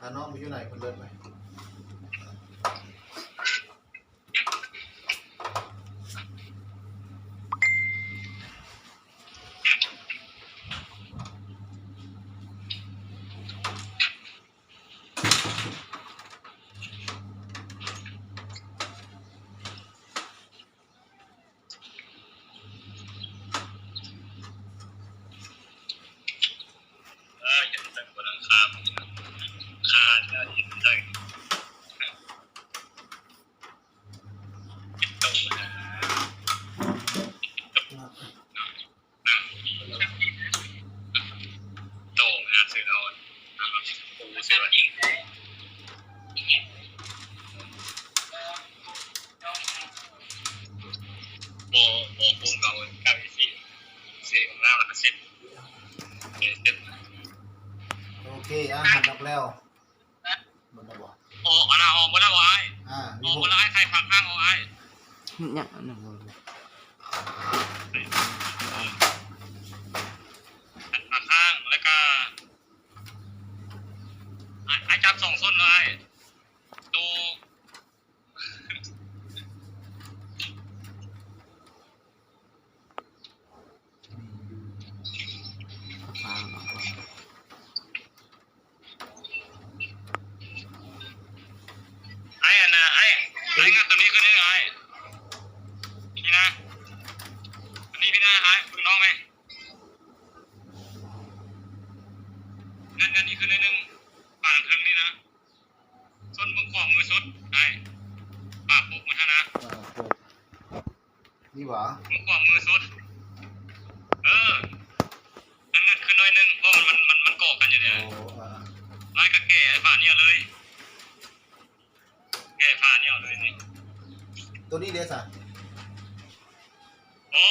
ອາ ນ້ອງໄປຢູ່ໃນພຸ້ນເລີຍໄປ. ບໍ່ ບໍ່ ໂກງເຂົາ ເກົ້າເອັດສີ່ ເຊຂອງລາວ ແລ້ວກໍເຊັດ ເຊັດ. ໂອເຄ ອາ ຫັນອອກແລ້ວ. ເບິດແລ້ວບໍ່? ອອກ ອັນນ່າ ອອກເບິດແລ້ວບໍ່ອ້າຍ? ອາ ອອກເບິດແລ້ວອ້າຍ ໄຂຝາຂ້າງອອກອ້າຍ. ຍັງອັນໜຶ່ງບໍ່? ໄຂຝາຂ້າງ ແລ້ວກໍ ອ້າຍ ອ້າຍຈັບສອງສົ້ນເລີຍອ້າຍ ໂຕ ອ້າຍ ອັນນ່າ ອ້າຍ ອ້າຍ ງັດໂຕນີ້ຂຶ້ນເດີອ້າຍ ນີ້ນະ ອັນນີ້ ນີ້ນະອ້າຍ ເບິ່ງນ້ອງແມ່ ງັດ ງັດນີ້ຂຶ້ນໜ້ອຍໜຶ່ງ ປານເທິງນີ້ນະ. ສົ້ນເບິ່ງຂວາມືສຸດອ້າຍ ປາກປົກມັນຫັ້ນນະ ປາກປົກ ນີ້ຫວາ? ເບິ່ງຂວາມືສຸດ ເອີ ອັນນັ້ນຂຶ້ນໜ້ອຍໜຶ່ງ ເພາະມັນ ມັນ ມັນ ມັນເກາະກັນຢູ່ເດ. ໂອ້ ອາ ອ້າຍກໍແກ້ຝານີ້ເອົາເລີຍ ແກ້ຝານີ້ເອົາເລີຍນີ້ ໂຕນີ້ເດຊະ? ໂອ້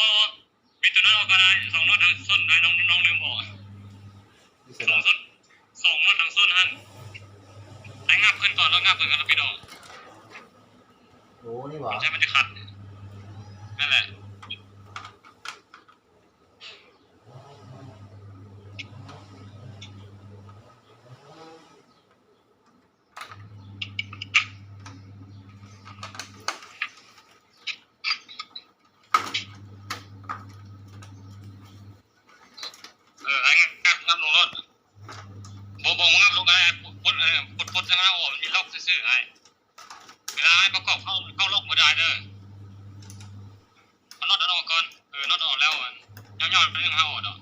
ປິດໂຕນັ້ນອອກກໍໄດ້ ສອງນັອດທາງສົ້ນ ອ້າຍ ນ້ອງ ນ້ອງລືມບອກ ມີແຕ່ ສອງ ນັອດ ສົ້ນ ສອງນັອດທາງສົ້ນຫັ້ນ ໃຫ້ງັບຂຶ້ນກ່ອນ ແລ້ວງັບຂຶ້ນກັນ ແລ້ວປິດອອກ. ໂອ້ ນີ້ຫວາ? ໃຊ່ ມັນຈະຂັດ ນັ້ນແຫຼະ. ເອີ ອ້າຍ ງັບ ງັບລົງໂລດ ບໍ່ ບໍ່ ງັບລົງກໍໄດ້ ປົດ ປົດ ເອີ ປົດ ປົດ ຈັ່ງນັ້ນອອກ ມັນມີລັອກຊື່ໆ ອ້າຍ ເວລາອ້າຍປະກອບເຂົ້າ ເຂົ້າລັອກບໍ່ໄດ້ເດີ ເອົານັອດອອກກ່ອນ ເອີ ນັອດອອກແລ້ວ ຍາວໆ ໜ້ອຍໜຶ່ງ ຫາອອກດອກ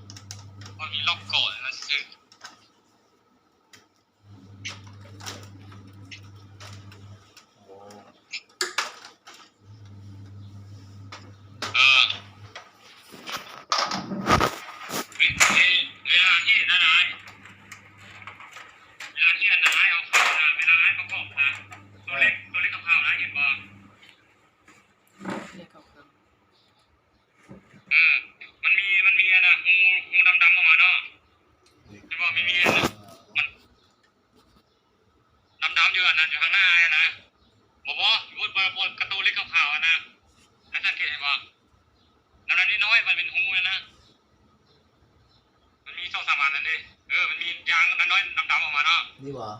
ເພາະມີລັອກເກາະນັ້ນຊື່ໆ. ເອີ ເວ ເວ ເວລາທີ່ນັ້ນນະອ້າຍ ເວລາທີ່ອັນນັ້ນອ້າຍເອົາເຂົ້ານະ ເວລາອ້າຍປະກອບນະ ຕົວເຫຼັກ ຕົວເຫຼັກຂາວໆນະ ເຫັນບໍ່? ເຫຼັກຂາວໆ ເອີ ມັນມີ ມັນມີອັນນ່າ ຮູ ຮູດຳໆອອກມາເນາະ ເຫັນບໍ່? ມີ ມີອັນນ່າ ມັນ ດຳໆຢູ່ອັນນັ້ນ ຢູ່ຂ້າງໜ້າຫັ້ນນະ ບໍ່ ບໍ່ ຢູ່ ບໍ່ ບໍ່ ກະໂຕເຫຼັກຂາວໆຫັ້ນນະ ອ້າຍສັງເກດເຫັນບໍ່? ດຳໆນ້ອຍໆ ມັນເປັນຮູຫັ້ນນະ ມັນມີສອງສາມອັນນັ້ນເດ້ ເອີ ມັນມີຢາງນ້ອຍໆ ດຳໆອອກມາເນາະ ນີ້ຫວາ?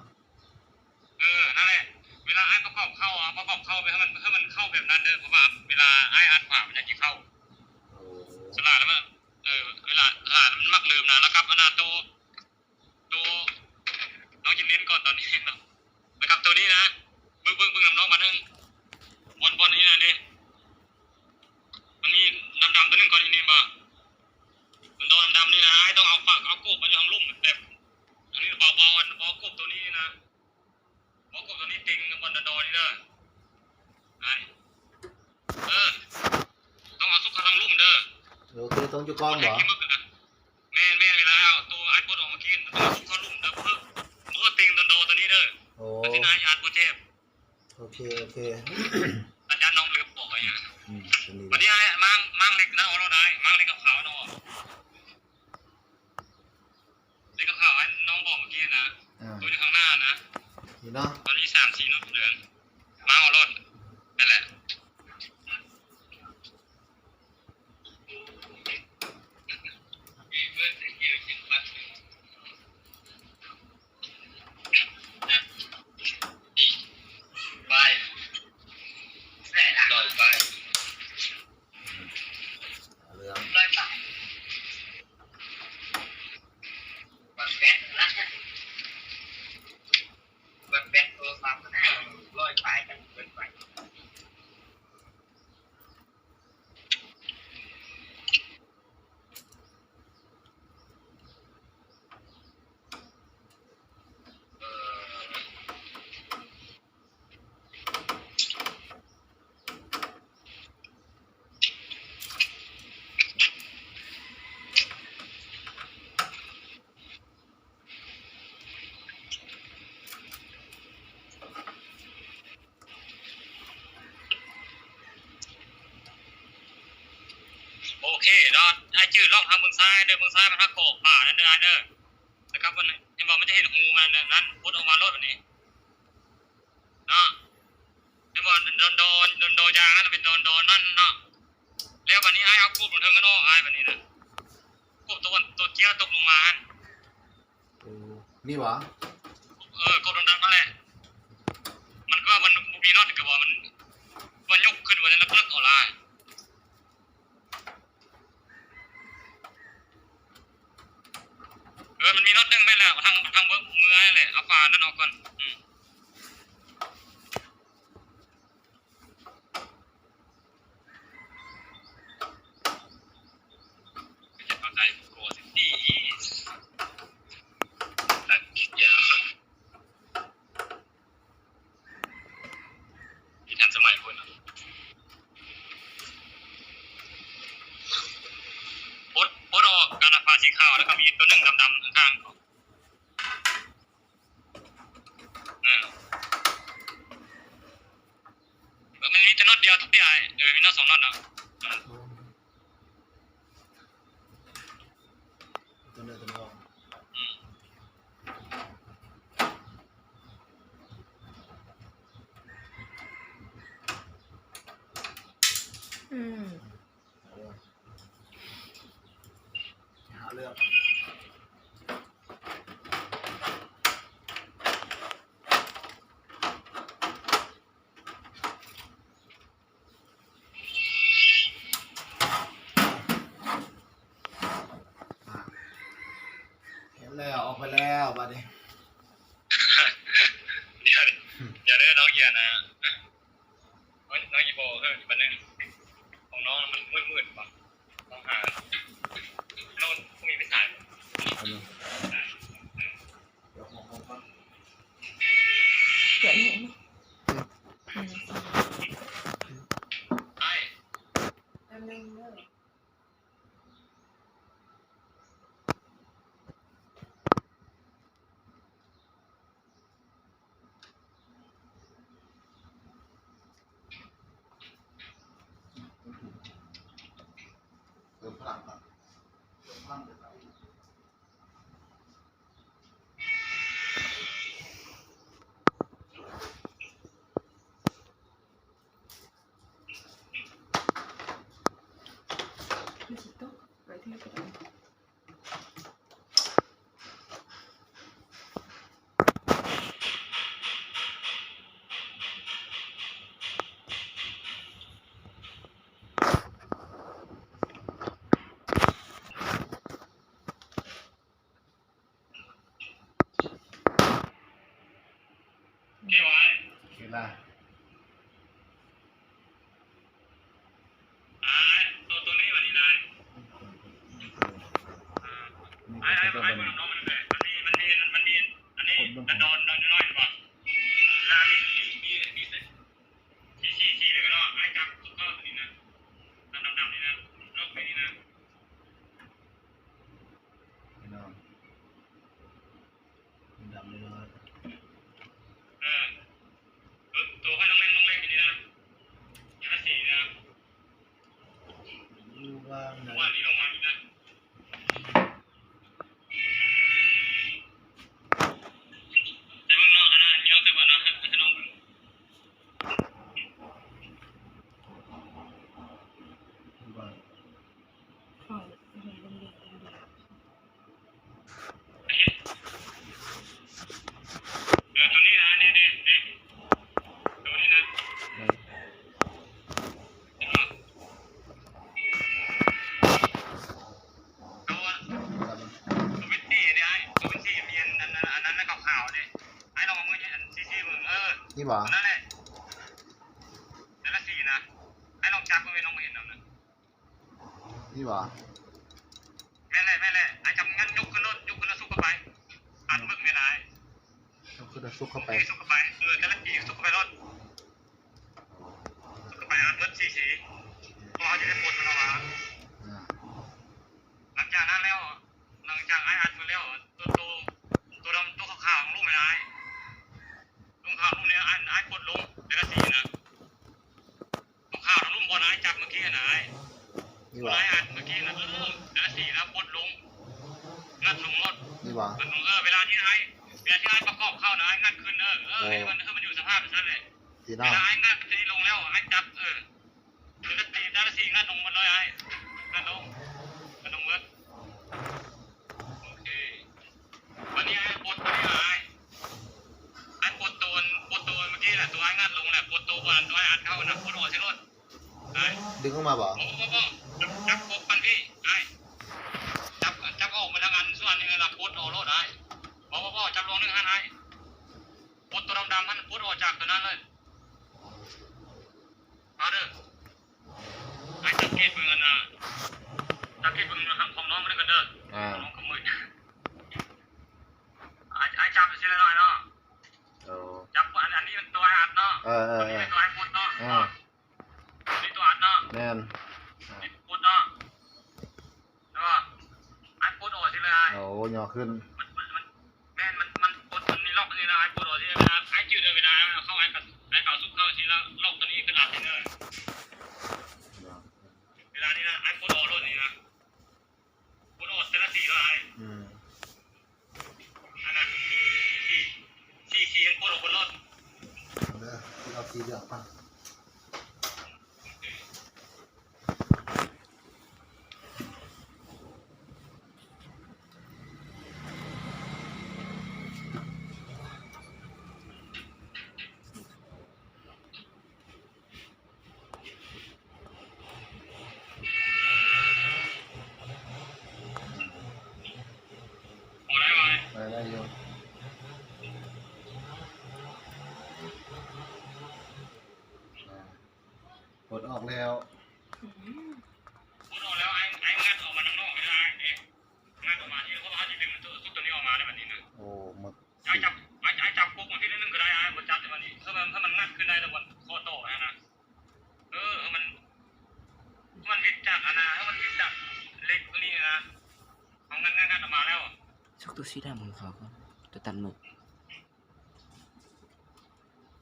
ເອີ ນັ້ນແຫຼະ ເວລາອ້າຍປະກອບເຂົ້າ ປະກອບເຂົ້າໃຫ້ມັນ ໃຫ້ມັນເຂົ້າແບບນັ້ນເດີ ເພາະວ່າເວລາອ້າຍອ່ານຂວາ ມັນຢາກຊິເຂົ້າ ໂອ້ ສະຫຼາດແລ້ວມັນ ເອີ ເວລາສະຫຼາດແລ້ວມັນມັກລືມນະ ລະກັບອັນນ່າ ໂຕ ໂຕ ນ້ອງຈະຫຼິ້ນກ່ອນຕອນນີ້ເນາະ ລະກັບໂຕນີ້ນະ ເບິ່ງ ເບິ່ງ ເບິ່ງນຳນ້ອງບາດໜຶ່ງ ບ່ອນ ບ່ອນນີ້ນະເດ້ ມັນມີດຳໆໂຕໜຶ່ງກ່ອນ ເຫັນບໍ່? ມັນດອກດຳໆນີ້ນະ ອ້າຍຕ້ອງເອົາປາກ ເອົາກົບມັນຢູ່ທາງລຸ່ມແບບ ອັນນີ້ເບົາໆ ອັນ ເບົາກົບໂຕນີ້ນະ ເບົາກົບໂຕນີ້ຕິງບ່ອນດອໆນີ້ເດີ ອ້າຍ ເອີ ຕ້ອງເອົາສຸກເຂົ້າທາງລຸ່ມເດີ ໂອເຄ ຕ້ອງຢູ່ກ້ອງບໍ່? ແມ່ນໆ ເວລາເອົາໂຕອ້າຍປົດອອກມາ ຂຶ້ນ ເຂົ້າລຸ່ມເດີ ບໍ່ເຖິງ ບໍ່ເຖິງຕິ່ງດອນໂດຕົວນີ້ເດີ. ໂອ້ ອັນທີ່ນາຍອາດບໍ່ເຈັບ. ໂອເຄ ໂອເຄ ອາຈານນ້ອງລືມບອກໄວ້. ອືມ ຕົວນີ້ ບັດນີ້ອ້າຍມ້າງ ມ້າງເຫຼັກນະ ເອົາໂລດອ້າຍ ມ້າງເຫຼັກຂາວໆນະ ເຫຼັກຂາວໆ ອ້າຍນ້ອງບອກເມື່ອກີ້ນະ. ອ່າ ຕົວຢູ່ຂ້າງໜ້ານະ ນີ້ເນາະ ມັນມີສາມສີ່ນົດເດີ ມ້າງເອົາໂລດ ນັ້ນແຫຼະ. ໂອເຄເນາະ ອ້າຍຈື່ລອກທາງເບິ່ງຊ້າຍເດີ ເບິ່ງຊ້າຍມັນຮັກກອກຜ້ານັ້ນເດີອ້າຍເດີ. ແລ້ວກໍມັນ ເຫັນບໍ່ ມັນຈະເຫັນຮູມັນນັ້ນ ປົດອອກມາໂລດບັດນີ້ເນາະ. ແມ່ນບໍ່ ດອນ ດອນ ດອນ ດອນຢາງນັ້ນເປັນດອນ ດອນນັ້ນເນາະ. ແລ້ວບັດນີ້ອ້າຍເອົາກົບລົງເທິງກັນອອກ ອ້າຍ ບັດນີ້ນະ ກົບຕົວ ຕົວເຈ້ຍຕົກລົງມາຫັ້ນ. ໂອ້ ນີ້ຫວາ? ເອີ ກົບດຳໆຫັ້ນແຫຼະ. ມັນກໍວ່າມັນບໍ່ມີນັອດ ກໍວ່າມັນ ມັນຍົກຂຶ້ນ ມັນເລິກໆເອົາລະ. ເອີ ມັນມີນັອດໜຶ່ງແມ່ນແລ້ວ ທາງ ທາງເບິ່ງເມືອນັ້ນແຫຼະ ເອົາຝານັ້ນອອກກ່ອນ. ອືມ ເຮັດເອົາໃຈ quality is ທີ່ທັນສະໄໝພຸ້ນ. ປົດ ປົດອອກການນຳພາສີຂາວ ແລ້ວກໍມີຕົວໜຶ່ງດຳໆຂ້າງໆ. ເອີ ມັນມີແຕ່ນັອດດຽວຕິອ້າຍ. ເອີ ມີນັອດສອງນັອດເນາະ. ເອີ. ຕົວນີ້ ຕົວນີ້ອອກ. ອືມ ຫາເລື່ອງ. ອ່າ ເຫັນແລ້ວ ອອກໄປແລ້ວບາດນີ້. ດຽວ ດຽວເດີ ນ້ອງຢານະ ນ້ອງ ນ້ອງອີໂບ ເອີ ບາດໜຶ່ງ ຂອງນ້ອງມັນມືດໆ ບໍ່ ຕ້ອງຫາ ນ້ອງບໍ່ມີໄຟສາຍ. ເປີດໃຫ້ເນາະ. ອືມ ແປັບໜຶ່ງເດີ. ເພີ່ມພະລັງກ່ອນ ເພີ່ມພະລັງ. ມັນຊິຕົກໄວ້ເທື່ອກໍໄດ້. ໂອເຄບໍ່ອ້າຍ? ໂອເຄລະ. ອ່າ ໂຕ ໂຕນີ້ບັດນີ້ນາຍ. ອ່າ ອ້າຍ ອ້າຍ ອ້າຍເບິ່ງນ້ອງມັນແບບ ມັນມີ ມັນມີ ມັນມີ ອັນນີ້ ດອນ ດອນນ້ອຍໆ ເຫັນບໍ່? ລາມີ ມີ ມີ ມີ ສີ່ ສີ່ ສີ່ ແລ້ວກໍເນາະ ອ້າຍຈັບຕົວເກົ່າຕົວນີ້ນະ ອັນດຳໆ ນີ້ນະ ລອກໄປນີ້ນະ. ພີ່ນ້ອງ ເອີ ໂຕ ໂຕໃຫ້ນ້ອງເລັງ ນ້ອງເລັງນີ້ນະ ຍາສີນະ ຢູ່ວ່າງໃດ ວ່ານີ້ລົງມານີ້ນະ ໃຫ້ເບິ່ງເນາະ ອັນນັ້ນຍອມໃສ່ບໍ່ນະ ໃຫ້ ໃຫ້ນ້ອງເບິ່ງ ຢູ່ວ່າງ ເຂົ້າໂຮງຮຽນໂຮງດຽວ ເອີ ໂຕນີ້ນະ ນີ້ ນີ້ ນີ້ ໂຕນີ້ນະ ເອີ ເຫັນບໍ່ ໂຕ ໂຕເປັນສີນີ້ອ້າຍ ໂຕເປັນສີ ມີອັນ ອັນ ອັນ ອັນນັ້ນຂາວໆເດ້ ອ້າຍລອງເອົາມືຊີ້ໆເບິ່ງ ເອີ ນີ້ບໍ່ ນັ້ນແຫຼະ ແຕ່ລະສີນະ ອ້າຍລອງຈັບເບິ່ງ ນ້ອງບໍ່ເຫັນນຳນະ. ນີ້ຫວາ? ແມ່ນແຫຼະ ແມ່ນແຫຼະ ອ້າຍຈຳ ງັ້ນຍົກຂຶ້ນໂລດ ຍົກຂຶ້ນແລ້ວຊຸກເຂົ້າໄປ ອັດເບິ່ງແມ່ນອ້າຍ ຍົກຂຶ້ນແລ້ວຊຸກເຂົ້າໄປ ຊຸກເຂົ້າໄປ ເອີ ແຕ່ລະສີຊຸກເຂົ້າໄປໂລດ ຊຸກເຂົ້າໄປ ອັດເບິດສີ່ສີ ເພາະເຮົາຈະໄດ້ປົດມັນອອກມາ ອ່າ ຫຼັງຈາກນັ້ນແລ້ວ ຫຼັງຈາກອ້າຍອັດໝົດແລ້ວ ໂຕ ໂຕ ໂຕດຳ ໂຕຂາວໆ ລົງແມ່ນອ້າຍ ລົງຂາວລົງນີ້ ອ້າຍ ອ້າຍປົດລົງ ແຕ່ລະສີນະ ຂາວໆ ນຳລຸ່ມບ່ອນອ້າຍຈັບເມື່ອກີ້ຫັ້ນນະອ້າຍ ນີ້ຫວາ? ບ່ອນອ້າຍອັດເມື່ອກີ້ນະ ເອີ ແຕ່ລະສີນະປົດລົງ ງັດລົງໂລດ ນີ້ຫວາ? ມັນ ເອີ ເວລາທີ່ອ້າຍ ເວລາທີ່ອ້າຍປະກອບເຂົ້ານະ ອ້າຍງັດຂຶ້ນເດີ ເອີ ເອີ ໃຫ້ມັນ ໃຫ້ມັນຢູ່ສະພາບຈັ່ງຊັ້ນແຫຼະ ຊີ້ນະ ເວລາອ້າຍງັດສີລົງແລ້ວ ອ້າຍຈັບ ເອີ ແຕ່ລະສີ ແຕ່ລະສີງັດລົງໝົດເລີຍອ້າຍ ງັດລົງ ງັດລົງເບິດ ໂອເຄ ບາດນີ້ອ້າຍປົດຕົວນີ້ລະອ້າຍ ອ້າຍປົດໂຕ ປົດໂຕເມື່ອກີ້ນະ ໂຕອ້າຍງັດລົງແຫຼະ ປົດໂຕບ່ອນໂຕອ້າຍອັດເຂົ້ານະ ປົດອອກໃສ່ໂລດອ້າຍ ດຶງອອກມາບໍ່? ບໍ່ ບໍ່ ບໍ່ ຈັບ ຈັບກົບມັນພີ້ອ້າຍ ຈັບ ຈັບອອກມາທາງອັນສ່ວນນີ້ລະ ປົດອອກໂລດອ້າຍ ບໍ່ ບໍ່ ບໍ່ ຈັບລວງໜຶ່ງຫັ້ນອ້າຍ ປົດໂຕດຳໆຫັ້ນ ປົດອອກຈາກໂຕນັ້ນເລີຍ ເອົາເດີ ອ້າຍສັງເກດເບິ່ງອັນນ່າ ສັງເກດເບິ່ງຂອງນ້ອງມັນກັນເດີ ອ່າ ຂອງນ້ອງກໍມືດ ອ້າຍ ອ້າຍຈັບຊີ້ລະໜ້ອຍເນາະ ໂອ້ ຈັບອັນ ອັນນີ້ມັນຕົວອ້າຍອັດເນາະ ເອີ ເອີ ຕົວນີ້ເປັນຕົວອ້າຍປົດເນາະ ເອີ ຕົວນີ້ຕົວອັດເນາະ ແມ່ນ ນີ້ປົດເນາະ ເນາະ ອ້າຍປົດອອກຊີ້ເລີຍອ້າຍ ໂອ້ ຍໍຂຶ້ນ ມັນ ມັນ ມັນ ແມ່ນ ມັນ ມັນປົດ ມັນມີລັອກນີ້ນະ ອ້າຍປົດອອກຊີ້ ເວລາອ້າຍຈື່ເດີ ເວລາເຂົ້າ ອ້າຍກໍ ອ້າຍກໍເອົາຊຸກເຂົ້າຊີ້ລະ ລັອກຕົວນີ້ຂຶ້ນອັດນີ້ເດີ ເວລານີ້ນະ ອ້າຍປົດອອກໂລດນີ້ນະ ປົດອອກແຕ່ລະສີເດີອ້າຍ ອືມ ອັນນັ້ນ ສີ ສີຂຽນປົດອອກເບິດໂລດ ເດີ ຊິເອົາສີເຫຼືອງກ່ອນ. ໄດ້ ໄດ້ຢູ່ ອ່າ ປົດອອກແລ້ວ ອືມ ປົດອອກແລ້ວ ອ້າຍ ອ້າຍງັດອອກມາທາງນອກເດີອ້າຍ ນີ້ ງັດອອກມາທີ່ ເພາະວ່າເຮົາຊິດຶງຕົວ ຊຸກຕົວນີ້ອອກມາໃນບັດນີ້ນະ ໂອ້ ໝົດ ອ້າຍຈັບ ອ້າຍ ອ້າຍຈັບກົກມັນທີໜຶ່ງກໍໄດ້ ອ້າຍບໍ່ຈັບໃນບັດນີ້ ເພື່ອມັນ ເພື່ອມັນງັດຂຶ້ນໄດ້ແລ້ວ ບ່ອນຂໍ້ຕໍ່ຫັ້ນນະ ເອີ ໃຫ້ມັນ ໃຫ້ມັນຫວິດຈາກອັນນ່າ ໃຫ້ມັນຫວິດຈາກເຫຼັກຕົວນີ້ນະ ເຮົາງັດ ງັດ ງັດອອກມາແລ້ວ ຊຸກຕົວສີດຳຂອງເຂົາກ່ອນ ຕົວຕັດໝຶກ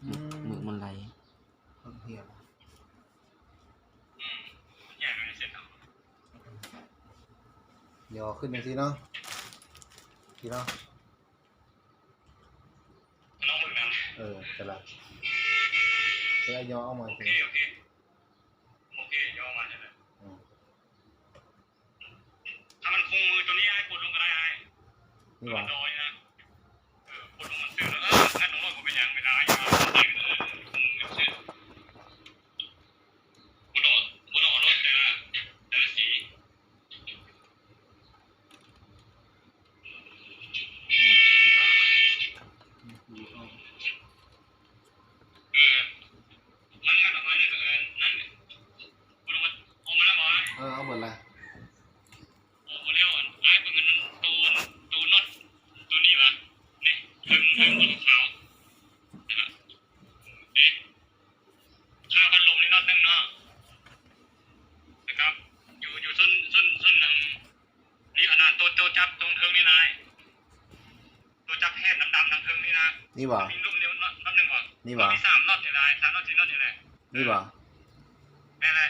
ອືມ ໝຶກ ໝຶກມັນໄຫຼ ເພິ່ນເຫັນ ອືມ ຢໍ້ຂຶ້ນຈັ່ງຊີ້ເນາະ ຊີ້ເນາະ ເອີ ສະຫຼັດ ເອີ ຫຍໍ້ອອກມາ ໂອເຄ ໂອເຄ ໂອເຄ ຫຍໍ້ອອກມາ ອືມ ຖ້າມັນຄົງມືຕົວນີ້ ອ້າຍປົດລົງກໍໄດ້ອ້າຍ ນີ້ຫວາ? ດອຍນະ ເອີ ປົດລົງມັນຊື່ ເອີ ງັດລົງໂລດ ບໍ່ເປັນຫຍັງ ເວລາອ້າຍ ບໍ່ດອກ ບໍ່ດອກໂລດ ແຕ່ລະ ແຕ່ລະສີ ເອີ ມັນງັດອອກມານີ້ ເອີ ນັ້ນ ເອີ ເອົາໝົດລະ ໂອ້ ບໍ່ແລ້ວ ອ້າຍເບິ່ງອັນນັ້ນ ໂຕ ໂຕນັອດ ໂຕນີ້ຫວາ ນີ້ ເທິງ ເທິງຂາວໆ ເດ້ ຄາພັດລົມນີ້ນັອດໜຶ່ງເນາະ ແລ້ວກໍຢູ່ ຢູ່ຊົນ ຊົນ ຊົນ ອັນ ນີ້ ອັນນັ້ນ ໂຕ ໂຕຈັບຕົງເທິງນີ້ນາຍ ໂຕຈັບແຮດດຳໆທາງເທິ ນີ້ບໍ່? ມີລຸ່ມເດວເນາະ ນັບໜຶ່ງບໍ່? ນີ້ບໍ່? ມີສາມນັອດນີ້ແຫຼະ ສາມນັອດ ສີ່ນັອດນີ້ແຫຼະ. ນີ້ບໍ່? ແມ່ນແຫຼະ.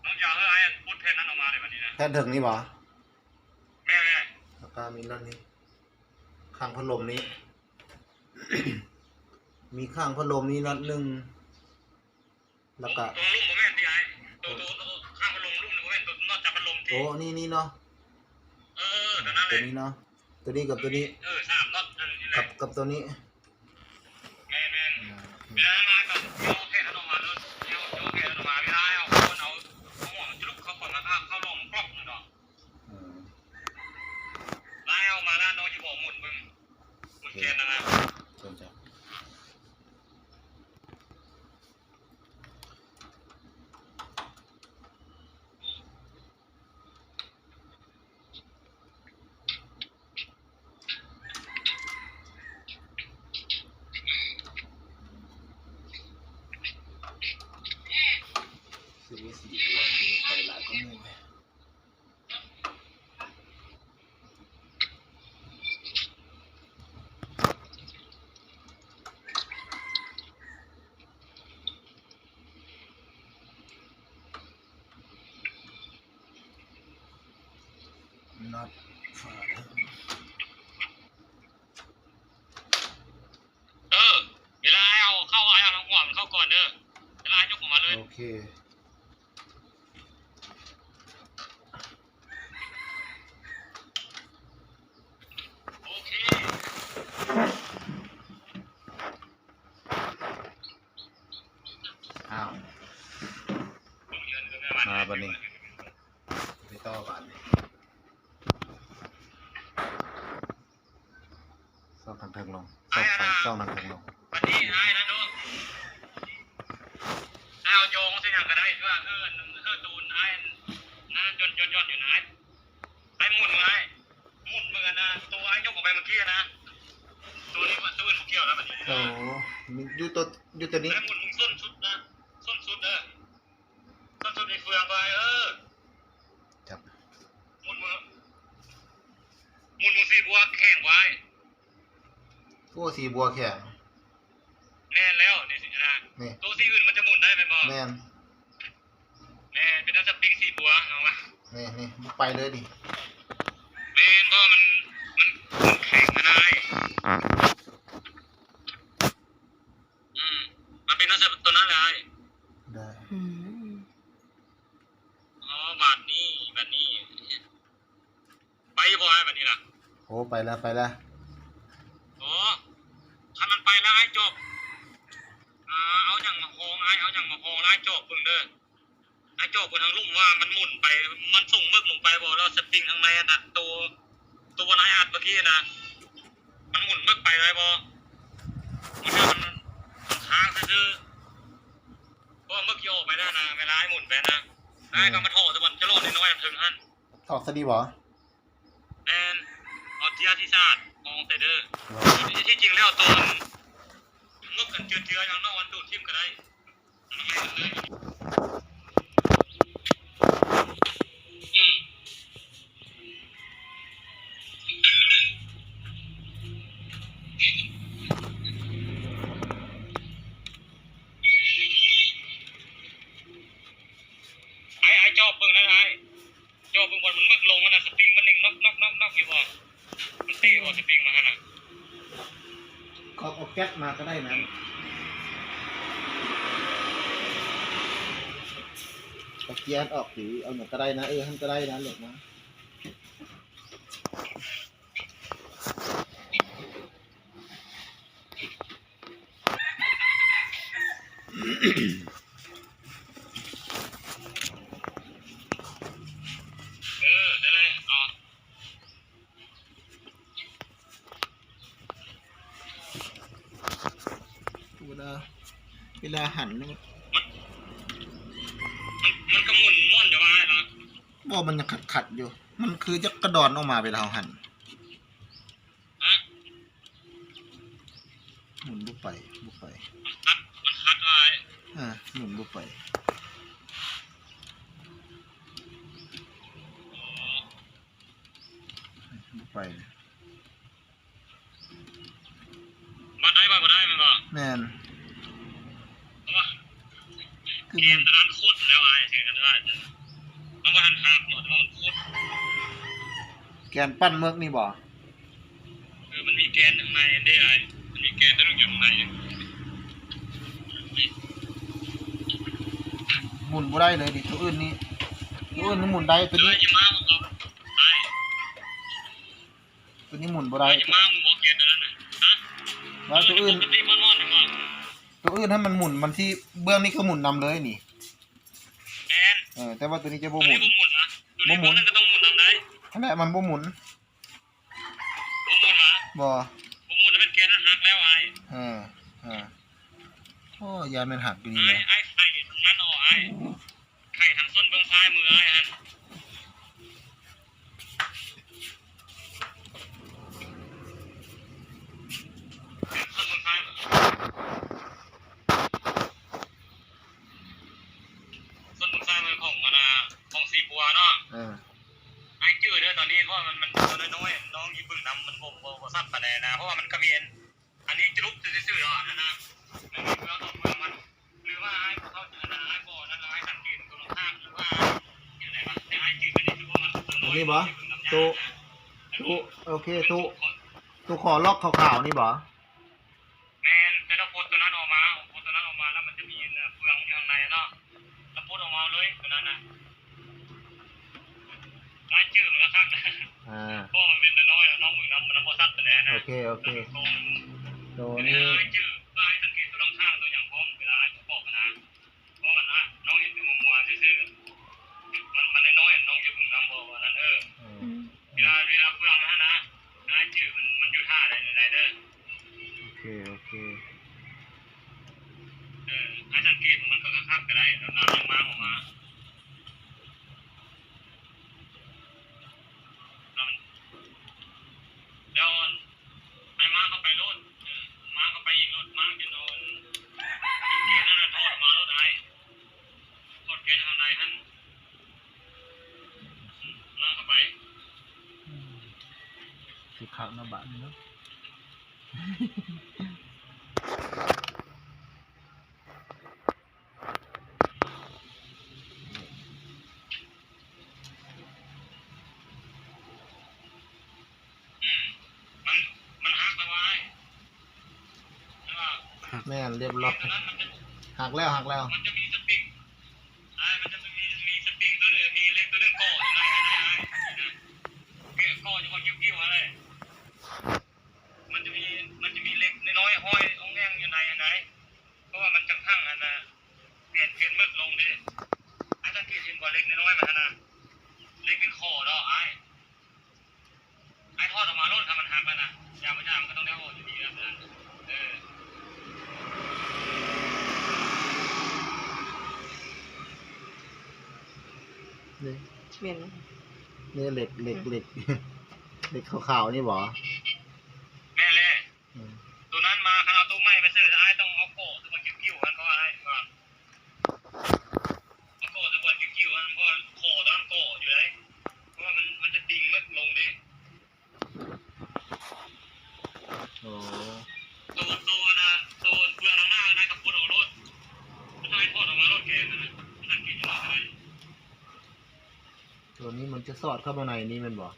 ນ້ອງຢາກໃຫ້ອ້າຍປົດແຜ່ນນັ້ນອອກມາເລີຍບັດນີ້ນະ. ແຜ່ນເທິງນີ້ບໍ່? ແມ່ນແຫຼະ. ແລ້ວກໍມີນັອດນີ້ ຂ້າງພັດລົມນີ້ ມີຂ້າງພັດລົມນີ້ນັອດໜຶ່ງ. ແລ້ວກໍ ຕົວລຸ່ມບໍ່ແມ່ນຕິອ້າຍ? ຕົວ ຕົວ ຕົວຂ້າງພັດລົມລຸ່ມບໍ່ແມ່ນ ຕົວນອກຈາກພັດລົມຕິ? ໂອ້ ນີ້ ນີ້ເນາະ. ເອີ ຕົວນັ້ນແຫຼະ ຕົວນີ້ເນາະ. ຕົວນີ້ກັບຕົວນີ້ ເອີ ສາມນັອດ ກັບ ກັບຕົວນີ້. ແມ່ນໆ. ເວລາມາກໍເອົາແຜ່ນອອກມາໂລດ ເອົາແຜ່ນອອກມາ ເວລາເອົາຄົນເອົາຫົວມັນຈະລຸກເຂົ້າກ່ອນ ແລ້ວກໍເຂົ້າລົມກອບເນາະ. ລາຍອອກມາລະ ນ້ອງຊິບອກໝູນເບິ່ງ ໝູນແກນນະນະ. ເອີ ເວລາເອົາເຂົ້າ ເອົາທາງຫົວມັນເຂົ້າກ່ອນເດີ ເວລາຍົກອອກມາເລີຍ. ໂອເຄ. ໂອເຄ. ອ້າວ ມາບັດນີ້ ໄປຕໍ່ບາດນີ້. ຊອກທາງເທິງລົງ ຊອກທາງ ຊອກທາງເທິງລົງ. ບັດນີ້ອ້າຍນະເນາະ ອ້າຍເອົາໂຍງໃສ່ຫຍັງກໍໄດ້ ຄືວ່າ ເອີ ເອີ ຕູນອ້າຍນັ້ນ ຢ່ອນໆຢູ່ນະ ອ້າຍໝູນເບິ່ງ ອ້າຍໝູນເບິ່ງອັນນະ ໂຕອ້າຍຍົກອອກໄປເມື່ອກີ້ນະ ໂຕນີ້ ໂຕອື່ນບໍ່ກ່ຽວແລ້ວບັດນີ້. ໂອ້ ຢູ່ໂຕ ຢູ່ໂຕນີ້ ອ້າຍໝູນເບິ່ງສົ້ນສຸດນະ ສົ້ນສຸດເດີ. ຕົ້ນສົມນີ້ເຟືອງໄວ້ ເອີ ຈັບ ໝູນມື ໝູນມືສີບົວແຂງໄວ້. ໂອ້ ສີບົວແຂງ. ແມ່ນແລ້ວ ນີ້ຊິນະ ນີ້ ໂຕສີອື່ນມັນຈະໝູນໄດ້ແມ່ນບໍ່? ແມ່ນ ແມ່ນ ເປັນແນວສະປຣິງສີບົວເນາະ. ນີ້ ນີ້ ໄປເລີຍນີ້. ແມ່ນ ເພາະວ່າມັນ ມັນ ມັນແຂງນະອ້າຍ. ອືມ ມັນເປັນໂຕນັ້ນແຫຼະອ້າຍ. ໄດ້. ອືມ ອໍ ບາດນີ້ ບາດນີ້ ໄປຢູ່ບໍ່ອ້າຍ ບາດນີ້ລະ? ໂອ້ ໄປແລ້ວ ໄປແລ້ວ. ໂອ້ ຄັນມັນໄປແລ້ວອ້າຍຈອກ ອາ ເອົາຫຍັງມາຮອງ ອ້າຍເອົາຫຍັງມາຮອງ ແລ້ວອ້າຍຈອກເບິ່ງເດີ. ອ້າຍຈອກເບິ່ງທາງລຸ່ມວ່າມັນໝູນໄປ ມັນສົ່ງເໝິກລົງໄປບໍ່ ແລ້ວສະປຣິງທາງໃນຫັ້ນນະ ໂຕ ໂຕບໍ່ນາຍອັດເມື່ອກີ້ນະ ມັນໝູນເໝິກໄປໄດ້ບໍ່ ບາງເທື່ອມັນ ມັນຄ້າງຊື່ໆ ເພາະວ່າເໝິກຊິອອກໄປແລ້ວນະ ເວລາອ້າຍໝູນໄປນະ ອືມ ອ້າຍກໍມາຖອກແຕ່ບ່ອນຈະຫຼອດນ້ອຍໆເທິງຫັ້ນ. ຖອກຊະດີບໍ່? ແມ່ນ ເອົາເຈ້ຍທີ່ສະອາດອອກໃສ່ເດີ. ທີ່ ທີ່ຈິງແລ້ວຕອນເໝິກກັນເຈື່ອໆ ຢ່າງນອກ ອັນດູດຖິ້ມກໍໄດ້. ອືມ ອ້າຍ ອ້າຍຈອບເບິ່ງນະອ້າຍ. ເຈາະເບິ່ງບ່ອນມັນເໝິກລົງຫັ້ນນະ ສະປຣິງມັນເລັ່ງນອກໆໆຢູ່ບໍ່? ມັນເຕະບໍ່ສະປຣິງມັນຫັ້ນນະ? ເຂົາເອົາແກັດມາກໍໄດ້ນະ ເອົາເກຍອອກ ຫຼືເອົາຫຍັງກໍໄດ້ນະ ເອີ ຫັ້ນກໍໄດ້ນະ ເລີກມາ. ເອີ ນັ້ນແຫຼະ ເນາະ ເວລາ ເວລາຫັນນີ້ ມັນ ມັນ ມັນກໍໝຸນມ່ອນຢູ່ວ່າເນາະ. ບໍ່ ມັນຍັງຂັດໆຢູ່ ມັນຄືຈັກກະດອນອອກມາເວລາເຮົາຫັນ. ຮະ? ໝູນບໍ່ໄປ ບໍ່ໄປ ມັນຂັດ ມັນຂັດຫຼາຍ. ເອີ ໝູນບໍ່ໄປ. ອໍ ບໍ່ໄປ. ວັດໄດ້ ວັດບໍ່ໄດ້ແມ່ນບໍ່? ແມ່ນ. ໂອ້ຍ ຄືແກນຕົວນັ້ນໂຄດແລ້ວອ້າຍ ຖືກັນໄດ້ ມັນບໍ່ທັນຫັກເນາະ ແຕ່ວ່າມັນໂຄດ. ແກນປັ້ນເໝິກນີ້ບໍ່? ເອີ ມັນມີແກນຂ້າງໃນເດ້ອ້າຍ ມັນມີແກນຕົວໜຶ່ງຢູ່ຂ້າງໃນ. ໝູນບໍ່ໄດ້ເລີຍນີ້ ຕົວອື່ນນີ້ ຕົວອື່ນນີ້ໝູນໄດ້ ຕົວນີ້ ຕົວນີ້ໝູນບໍ່ໄດ້. ວ່າຕົວອື່ນ ຕົວອື່ນຫັ້ນມັນໝູນ ມັນຊິ ເບື້ອງນີ້ຄືໝູນນຳເລີຍນີ້. ແມ່ນ. ເອີ ແຕ່ວ່າຕົວນີ້ຈະບໍ່ໝູນ ບໍ່ໝູນ ຫັ້ນແຫຼະ ມັນບໍ່ໝູນ. ບໍ່ໝູນຫວາ? ບໍ່ ບໍ່ໝູນແມ່ນແກນຫັ້ນຫັກແລ້ວອ້າຍ. ເອີ ເອີ ໂອ້ ຢ້ານແມ່ນຫັກຢູ່ນີ້ແຫຼະ. ອ້າຍ ອ້າຍໄຂທັງນັ້ນເອົາອ້າຍ ໄຂທັງສົ້ນເບື້ອງຊ້າຍມືອ້າຍຫັ້ນ ສົ້ນເບື້ອງຊ້າຍ ສົ້ນເບື້ອງຊ້າຍມືຂອງອັນນ່າ ຂອງສີບົວເນາະ. ເອີ ອ້າຍຈື່ເດີ ຕອນນີ້ ເພາະວ່າມັນ ມັນ ມັນຕົວນ້ອຍໆ ນ້ອງຢູ່ເບື້ອງນຳ ມັນບໍ່ ບໍ່ ບໍ່ຊັດປານໃດນະ ເພາະວ່າມັນກະເບນ. ອັນນີ້ຈະລຸກຊື່ໆ ດອກ ອັນນັ້ນນະ ມັນມີເບື້ອງອອກເມືອງມັນ ຫຼືວ່າອ້າຍບໍ່ເຂົ້າໃຈນະ ອ້າຍບໍ່ນັ້ນ ອ້າຍສັງເກດຕົວລອງຂ້າງ ຫຼືວ່າຈັ່ງໃດວະ ແຕ່ອ້າຍຈື່ມັນນີ້ຄືວ່າມັນ ຕົວນີ້ບໍ່? ໂຕ ໂຕ ໂອເຄ ໂຕ ໂຕຂໍລັອກຂາວໆນີ້ບໍ່? ແມ່ນ ແຕ່ລະປົດຕົວນັ້ນອອກມາ ປົດຕົວນັ້ນອອກມາ ແລ້ວມັນຈະມີອັນເຟືອງຢູ່ຂ້າງໃນເນາະ ລະປົດອອກມາເລີຍຕົວນັ້ນນະ. ລາຍຊື່ມັນກໍຄັກນະ ອ່າ ເພາະວ່າມັນເປັນນ້ອຍໆ ນ້ອງເບິ່ງນຳ ມັນບໍ່ຊັດປານໃດນະ. ໂອເຄ ໂອເຄ ໂຕນີ້ລາຍຊື່ ລາຍສັງເກດຕົວຂ້າງໆ ຕົວຫຍັງພ້ອມ ເວລາອ້າຍປະກອບນະ ເພາະວ່ານ້ອງເຫັນແຕ່ຫົວໆ ຊື່ໆ ມັນ ມັນນ້ອຍໆ ນ້ອງຈະເບິ່ງນຳບໍ່ ວ່ານັ້ນ. ເອີ ອືມ ເວລາ ເວລາເຟືອງຫັ້ນນະ ລາຍຊື່ມັນ ມັນຢູ່ທ່າໃດໃດເດີ. ໂອເຄ ໂອເຄ ເອີ ໃຫ້ສັງເກດມັນຄັກໆ ກໍໄດ້ ແລ້ວນ້ຳຍັງມາບໍ່ມາ. ແລ້ວ ແລ້ວ ໃຫ້ມາເຂົ້າໄປໂລດ ເອີ ມາເຂົ້າໄປອີກໂລດ ມາຈົນເອົາເກນນັ້ນຖອດອອກມາໂລດ ອ້າຍ ຖອດເກນຂ້າງໃນຫັ້ນ ມາເຂົ້າໄປ. ອືມ ຄືຄັກເນາະບາດນີ້ເນາະ. ມັນ ມັນຫັກແລ້ວອ້າຍ ແມ່ນ ລຽບລ້ອຍ ຫັກແລ້ວ ຫັກແລ້ວ. ມັນຈະມີສະປຣິງ ອ້າຍ ມັນຈະມີ ມີສະປຣິງຕົວໜຶ່ງ ມີເຫຼັກຕົວໜຶ່ງເກາະຢູ່ໃນຫັ້ນ ອ້າຍ ເກາະຢູ່ບ່ອນຄິ້ວໆ ຫັ້ນແຫຼະ. ມັນຈະມີ ມັນຈະມີເຫຼັກນ້ອຍໆ ຫ້ອຍອ່ອງແອ່ງຢູ່ໃນຫັ້ນໃດ ເພາະວ່າມັນຈັກຫັກຫັ້ນນະ ປ່ຽນ ປ່ຽນເໝິກລົງເດ້. ອ້າຍສັງເກດເຫັນບໍ່ ເຫຼັກນ້ອຍໆ ມັນຫັ້ນນະ ເຫຼັກເປັນຂໍ້ເນາະອ້າຍ. ອ້າຍຖອດອອກມາໂລດ ຄັນມັນຫັກແລ້ວນະ ຢ່າມາ ຢ່າ ມັນກໍຕ້ອງໄດ້ອອກຢູ່ດີແລ້ວນະ. ເອີ ນີ້ ແມ່ນ ນີ້ເຫຼັກ ເຫຼັກ ເຫຼັກ ເຫຼັກຂາວໆ ນີ້ບໍ? ແມ່ນແຫຼະ. ອືມ ໂຕນັ້ນມາ ຄັນເອົາໂຕໃໝ່ໄປເສີ ອ້າຍຕ້ອງເອົາເກາະຕົວຄິ້ວໆ ຫັ້ນ ເພາະວ່າອ້າຍວ່າ ເອົາເກາະຕົວຄິ້ວໆ ຫັ້ນ ເພາະວ່າຂໍ້ຕົວນັ້ນເກາະຢູ່ໃດ ເພາະວ່າມັນ ມັນຈະຕິ່ງເໝິກລົງເດ້. ໂອ້ ໂຕ ໂຕນະ ໂຕເບື້ອງທາງໜ້ານະ ກໍປົດອອກໂລດ ບໍ່ຕ້ອງໃຫ້ຖອດອອກມາໂລດ ແກນນະ ສັງເກດຢູ່ນະ. ຕົວນີ້ມັນຈະສອດເຂົ້າມາໃນນີ້ແມ່ນບໍ່?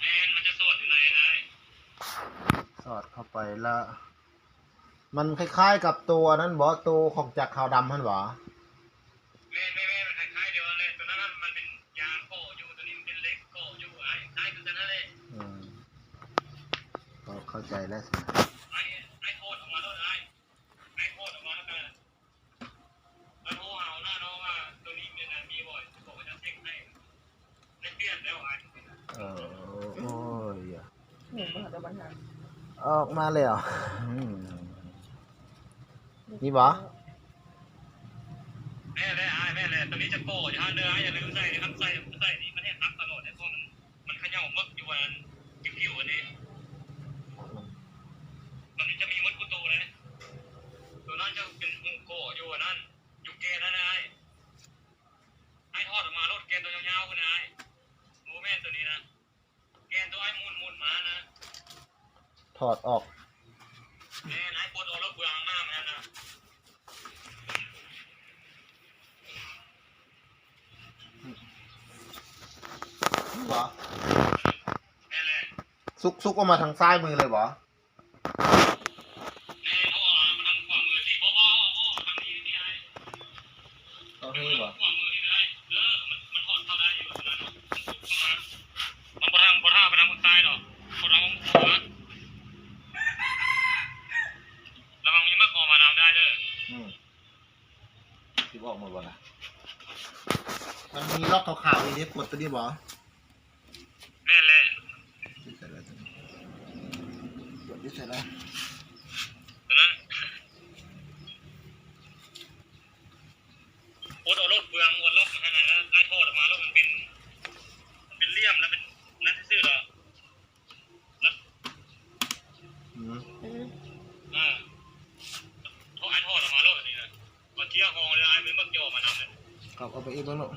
ແມ່ນ ມັນຈະສອດຢູ່ໃນນັ້ນ ສອດເຂົ້າໄປລະ ມັນຄ້າຍໆ ກັບໂຕອັນນັ້ນບໍ່? ໂຕຂອງຈັກຂາວດຳຫັ້ນຫວາ? ແມ່ນໆໆ ມັນຄ້າຍໆ ດຽວນັ້ນແຫຼະ. ໂຕນັ້ນມັນເປັນຢາງເກາະຢູ່ ໂຕນີ້ມັນເປັນເຫຼັກເກາະຢູ່ ຄ້າຍຄືກັນຫັ້ນແຫຼະ. ອືມ ກໍເຂົ້າໃຈແລ້ວ. ອ້າຍ ອ້າຍຖອດອອກມາໂລດ ອ້າຍ ອ້າຍຖອດອອກມາແລ້ວກະ ແລ້ວໂທຫາຫົວໜ້ານ້ອງວ່າໂຕນີ້ແມ່ນມີບໍ່ ບອກວ່າຈະເຊັກໃຫ້ ໄດ້ປ່ຽນແລ້ວ. ເອີ ໂອ້ຍ ອອກມາແລ້ວ. ອືມ ນີ້ບໍ່? ແມ່ນແຫຼະອ້າຍ ແມ່ນແຫຼະ. ໂຕນີ້ຈະເກາະຢູ່ຫັ້ນເດີ ອ້າຍຢ່າລືມໃສ່ເດີ ຄັນໃສ່ ໃສ່ນີ້ມັນແຮງຫັກຕະຫຼອດເດ້ ເພາະມັນ ມັນຂະເຍົາເໝິກຢູ່ອັນ ຄິ້ວໆ ອັນນີ້ ມັນຈະມີໝົດຄູ່ໂຕເດ້. ໂຕນັ້ນຈະເປັນຫູເກາະຢູ່ອັນນັ້ນ ຢູ່ແກນຫັ້ນນະອ້າຍ. ອ້າຍຖອດອອກມາໂລດ ແກນໂຕຍາວໆ ພຸ້ນນະອ້າຍ. ບໍ່ແມ່ນໂຕນີ້ນະ ແກນໂຕອ້າຍໝູນໆ ມານະ. ຖອດອອກ ສຸກ ສຸກອອກມາທາງຊ້າຍມືເລີຍບໍ? ແມ່ນ ເພາະວ່າມັນທາງຂວາມືທີ່ ບໍ່ ບໍ່ ບໍ່ ທາງນີ້ ນີ້ອ້າຍ ເອົານີ້ບໍ? ຂວາມືນີ້ກໍໄດ້ ເອີ ມັນ ມັນຖອດເຂົ້າໄດ້ຢູ່ ມັນ ມັນສຸກເຂົ້າມາ ມັນບໍ່ທາງ ບໍ່ທາງໄປທາງຊ້າຍດອກ ຄົນເຮົາ ລະວັງມີໝຶກອອກມານຳໄດ້ເດີ. ອືມ ຊິອອກໝົດບໍ່ນະ? ມັນມີລັອກຂາວໆ ນີ້ເດ້ ກົດຕົວນີ້ບໍ? ແມ່ນແຫຼະ ຢູ່ໃສລະຕົວນີ້? ກົດຢູ່ໃສລະ? ຕົວນັ້ນ ກົດເອົາໂລດ ເບືອງ ອວດລັອກຫັ້ນນະ ອ້າຍຖອດອອກມາໂລດ ມັນເປັນ ມັນເປັນຫຼ່ຽມ ແລ້ວເປັນນັ້ນຊື່ໆດອກ. ອືມ ເອີ ເອົາ ອ້າຍຖອດອອກມາໂລດອັນນີ້ນະ ບາງເທື່ອຫ້ອງເລີຍ ອ້າຍໄປເບິ່ງ ຈະອອກມານຳເລີຍ ກັບເອົາໄປອີກເບິ່ງໂລດ.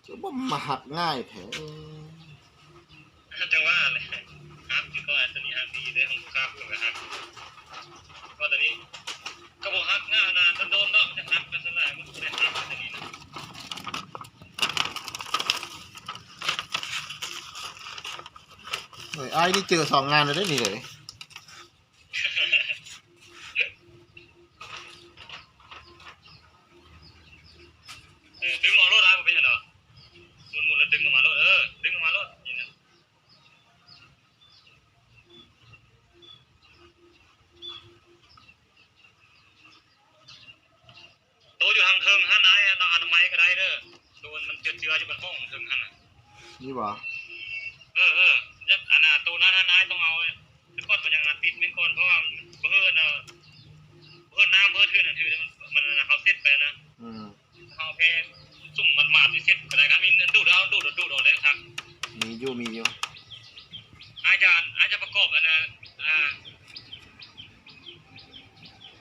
ຄືບໍ່ມາຫັກງ່າຍແທ້ ຈັ່ງວ່າແຫຼະ ຫັກຢູ່ກໍອັນຕົວນີ້ຫັກດີເດ້ ຂອງລູກຄ້າເພິ່ນກໍຫັກ ກໍຕົວນີ້ກໍບໍ່ຫັກງ່າຍນະ ໂດນໆດອກຈະຫັກ ກໍສ່ວນຫຼາຍມັນບໍ່ໄດ້ຫັກຕົວນີ້ນະ. ໂອ້ຍ ອ້າຍນີ້ເຈີສອງງານແລ້ວເດ້ນີ້ເດ້. ເອີ ດຶງອອກໂລດ ອ້າຍ ບໍ່ເປັນຫຍັງດອກ ໝູນໆ ແລ້ວດຶງອອກມາໂລດ ເອີ ດຶງອອກມາໂລດ ນີ້ນະ. ໂຕຢູ່ທາງເທິງຫັ້ນ ອ້າຍ ອັນອະນາໄມກໍໄດ້ເດີ ໂຕມັນເຈືອໆຢູ່ບັນຫ້ອງເທິງຫັ້ນນະ ນີ້ຫວາ? ເອີໆ ອັນນະ ໂຕນັ້ນຫັ້ນ ອ້າຍຕ້ອງເອົາ ແຕ່ກ່ອນມັນຍັງຕິດໄວ້ກ່ອນ ເພາະວ່າບໍ່ເຮີ້ນະ ບໍ່ເຮີ້ນນ້ຳ ບໍ່ເຮີ້ນຖືນະ ຖືມັນ ມັນເຮົາເຊັດໄປນະ ອືມ ເຮົາແຄ່ຈຸ່ມໝາດໆ ເຊັດກໍໄດ້ ຄັນມີດູດເອົາ ດູດ ດູດອອກໄດ້ຄັກ ມີຢູ່ ມີຢູ່ ອາຈານ ອາຈານປະກອບອັນນະ ອ່າ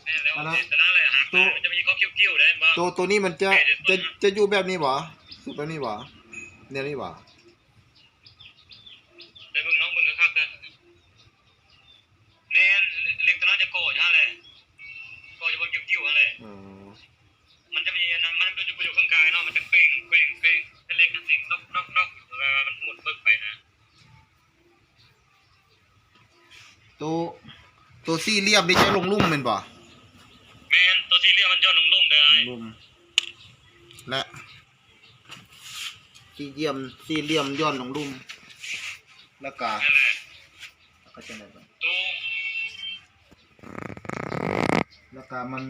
ແມ່ນແລ້ວ ອັນນັ້ນ ເຮັດຕົວນັ້ນແຫຼະ ຫາກ ໂຕ ມັນຈະມີຄວາມຄິ້ວໆ ໄດ້ບໍ່? ໂຕ ໂຕນີ້ມັນຈະ ເອີ ຈະ ຈະຢູ່ແບບນີ້ບໍ່? ຢູ່ແບບນີ້ບໍ່? ແນວນີ້ບໍ່? ໄປເບິ່ງ ລອງເບິ່ງຄັກໆ ເດີ ແມ່ນ ເຫຼັກຕົວນັ້ນຈະກໍ່ຢູ່ຫັ້ນແຫຼະ ກໍ່ຢູ່ບ່ອນຄິ້ວໆ ຫັ້ນແຫຼະ ອືມ ມັນຈະມີອັນນັ້ນ ມັນຢູ່ ຢູ່ເຄິ່ງກາຍເນາະ ມັນຈະເກັ່ງ ເກັ່ງ ເກັ່ງ ເຫຼັກມັນເກັ່ງ ນອກ ນອກ ນອກ ແບບວ່າມັນໝູນເບິ່ງໄປນະ. ໂຕ ໂຕສີ່ຫຼ່ຽມນີ້ຈະລົງລຸ່ມແມ່ນບໍ່? ແມ່ນ ໂຕສີ່ຫຼ່ຽມມັນຈະລົງລຸ່ມເດີອ້າຍ ລຸ່ມ ແລະ ສີ່ຫຼ່ຽມ ສີ່ຫຼ່ຽມຢ່ອນລົງລຸ່ມ ແລ້ວກະ ແລ້ວກະຈັ່ງໃດບາດນີ້ ແລ້ວກະມັນ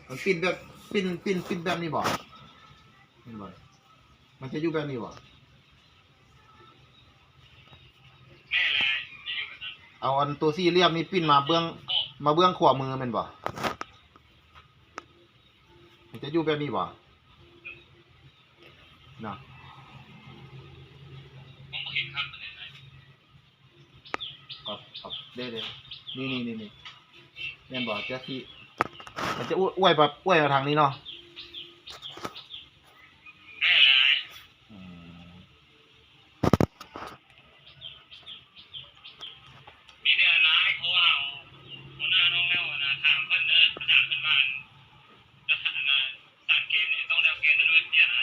ມັນປິ່ນແບບ ປິ່ນ ປິ່ນ ປິ່ນແບບນີ້ບໍ່? ແມ່ນບໍ່? ມັນຈະຢູ່ແບບນີ້ບໍ່? ແມ່ນແຫຼະ ຈະຢູ່ແບບນັ້ນ ເອົາອັນໂຕສີ່ຫຼ່ຽມນີ້ປິ່ນມາເບື້ອງ ມາເບື້ອງຂວາມືແມ່ນບໍ່? ມັນຈະຢູ່ແບບນີ້ບໍ່? ເນາະ ມອງບໍ່ເຫັນຄັກປານໃດນະ ກັບ ກັບ ເດ້ໆ ນີ້ໆໆ ແມ່ນບໍ່? ຈະຊິ ມັນຈະອວ ອວຍໄປ ອວຍມາທາງນີ້ເນາະ ແມ່ນແຫຼະ ອືມ. ມີແຕ່ອັນນາຍ ເພາະວ່າຫົວໜ້ານ້ອງແລ້ວ ອັນນາ ຖາມເພິ່ນເດີ ປະສານເພິ່ນວ່າ ຈະ ອັນນາ ສານເກນນີ້ຕ້ອງໄດ້ເອົາແກນນັ້ນໄປປ່ຽນໃຫ້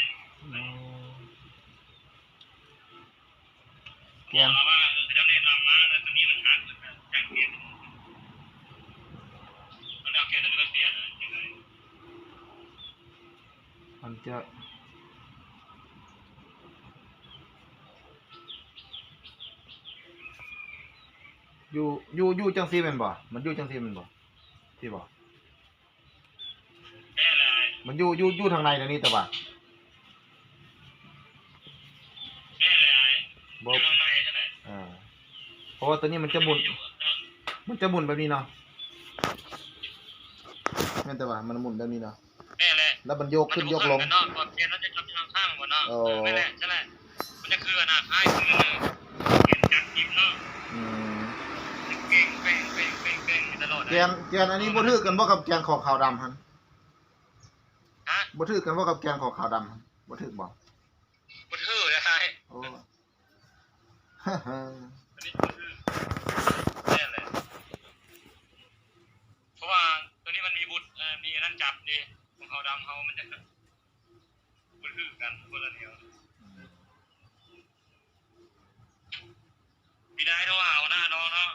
ອໍ ແກນ ເພາະວ່າເຂົາເຈົ້າແນະນຳມາ ແລ້ວຕົວນີ້ມັນຫັກ ຈາກເກນ ຕ້ອງໄດ້ເອົາແກນນັ້ນໄປປ່ຽນໃຫ້ ຈັ່ງໃດ ມັນຈະ ຢູ່ ຢູ່ ຢູ່ຈັ່ງຊີ້ແມ່ນບໍ່? ມັນຢູ່ຈັ່ງຊີ້ແມ່ນບໍ່? ຊີ້ບໍ່? ແມ່ນແຫຼະ ມັນຢູ່ ຢູ່ ຢູ່ທາງໃນແນວນີ້ແຕ່ວ່າ ແມ່ນແຫຼະ ບໍ່ ຢູ່ທາງໃນຫັ້ນແຫຼະ ເອີ ເພາະວ່າຕົວນີ້ມັນຈະໝູນ ມັນຈະໝູນແບບນີ້ເນາະ ແມ່ນແຕ່ວ່າມັນໝູນແບບນີ້ເນາະ. ແມ່ນແຫຼະ ແລ້ວມັນໂຍກຂຶ້ນໂຍກລົງ ມັນຈະບໍ່ຄືກັນເນາະ ຕອນປ່ຽນມັນຈະຈັບທາງຂ້າງບໍ່ເນາະ ເອີ ເອີ ແມ່ນແຫຼະ ຊັ້ນແຫຼະ ມັນຈະຄືອັນນາຄ້າຍຄືເຄື່ອງຈັກກິບເນາະ ອືມ ເກັ່ງແປ້ງ ເກັ່ງແປ້ງ ເປ້ງຢູ່ຕະຫຼອດ ແກນ ແກນອັນນີ້ບໍ່ຖືກກັນບໍ່ກັບແກນຂອງຂາວດຳຫັ້ນ? ຮະ? ບໍ່ຖືກກັນບໍ່ກັບແກນຂອງຂາວດຳຫັ້ນ? ບໍ່ຖືກບໍ່? ບໍ່ຖືກເລີຍອ້າຍ ໂອ້ ອັນນີ້ບໍ່ຖືກ ແມ່ນແຫຼະ ເພາະວ່າຕົວນີ້ມັນມີບຸດ ເອີ ມີອັນນັ້ນຈັບເດ້ ຂອງຂາວດຳເຮົາມັນຈະ ຄືກັນຄົນລະແນວ. ອືມ ປີໜ້າໂທຫາຫົວໜ້ານ້ອງເນາະ.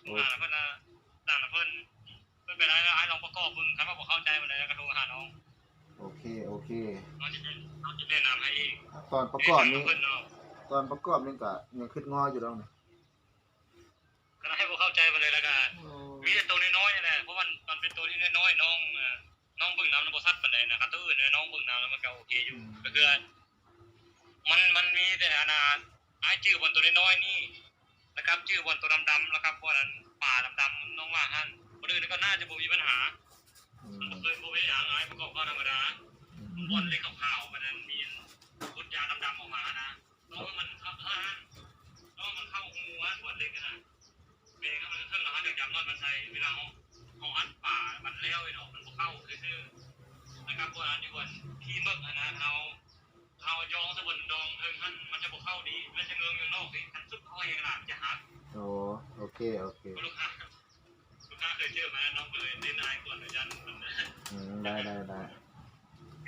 ໂອ້ ຫາເພິ່ນນະ ຕາມເພິ່ນ ເພິ່ນເປັນໄດ້ ອ້າຍລອງປະກອບເບິ່ງ ຄັນວ່າບໍ່ເຂົ້າໃຈປານໃດກໍໂທຫານ້ອງ. ໂອເຄ ໂອເຄ ນ້ອງຈະ ນ້ອງຈະແນະນຳໃຫ້ອີກ. ຕອນປະກອບນີ້ ເພິ່ນເນາະ ຕອນປະກອບນີ້ກະຍັງຄິດງໍຢູ່ດອກນີ້. ກໍໃຫ້ບໍ່ເຂົ້າໃຈປານໃດ ແລ້ວກໍ ໂອ້ ມີແຕ່ໂຕນ້ອຍໆນີ້ແຫຼະ ເພາະວ່າມັນເປັນໂຕທີ່ນ້ອຍໆ ນ້ອງ ເອີ ນ້ອງເບິ່ງນຳນະບໍ່ຊັດປານໃດນະ ຄັນໂຕອື່ນນ້ອງເບິ່ງນຳແລ້ວມັນກໍໂອເຄຢູ່. ອືມ ກໍຄືມັນ ມັນມີແຕ່ອັນນ່າ ອ້າຍຈື່ບ່ອນໂຕນ້ອຍໆນີ້ ແລ້ວກໍຈື່ບ່ອນໂຕດຳໆ ແລ້ວກໍບ່ອນອັນປາດຳໆ ນ້ອງວ່າຫັ້ນ. ບ່ອນອື່ນກໍໜ້າຈະບໍ່ມີບັນຫາ. ອືມ ມັນບໍ່ເຄີຍ ບໍ່ເປັນຫຍັງ ອ້າຍປະກອບກໍທຳມະດາ. ອືມ ບ່ອນເຫຼັກຂາວໆ ມັນນັ້ນມີ ອັນ ກົດຢາງດຳໆອອກມາຫັ້ນນະ. ເພາະວ່າມັນເຂົ້າ ເອີ ເພາະວ່າມັນເຂົ້າຮູອັນ ບວນເຫຼັກຫັ້ນນະ. ແມ່ນ ມັນເທິງເຮົາຈະຈັບນັອດມັນໃສ່ ເວລາເຮົາ ເຮົາອັດປາມັນແລ້ວດອກ ມັນບໍ່ເຂົ້າຊື່ໆ. ແລ້ວກໍບວນອັນຢູ່ ບວນທີ່ເໝິກຫັ້ນນະ ເຮົາ ເຮົາຢອງໃສ່ບວນດອງເທິງຫັ້ນ ມັນຈະບໍ່ເຂົ້າດີ ມັນຈະເງີອອກຢູ່ນອກເດ້. ຄັນສຸດເຮົາແຮງຫຼາຍມັນຈະຫັກ. ໂອ້ ໂອເຄ ໂອເຄ ລູກຄ້າ ລູກຄ້າເຄີຍເຈີມາ ນ້ອງກໍເລີຍເນັ້ນອ້າຍກ່ອນ ຢ້ານມັນ. ອືມ ໄດ້ ໄດ້ ໄດ້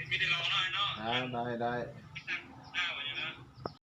ມີແຕ່ລອງເນາະ ເນາະ. ໄດ້ ໄດ້ ໄດ້.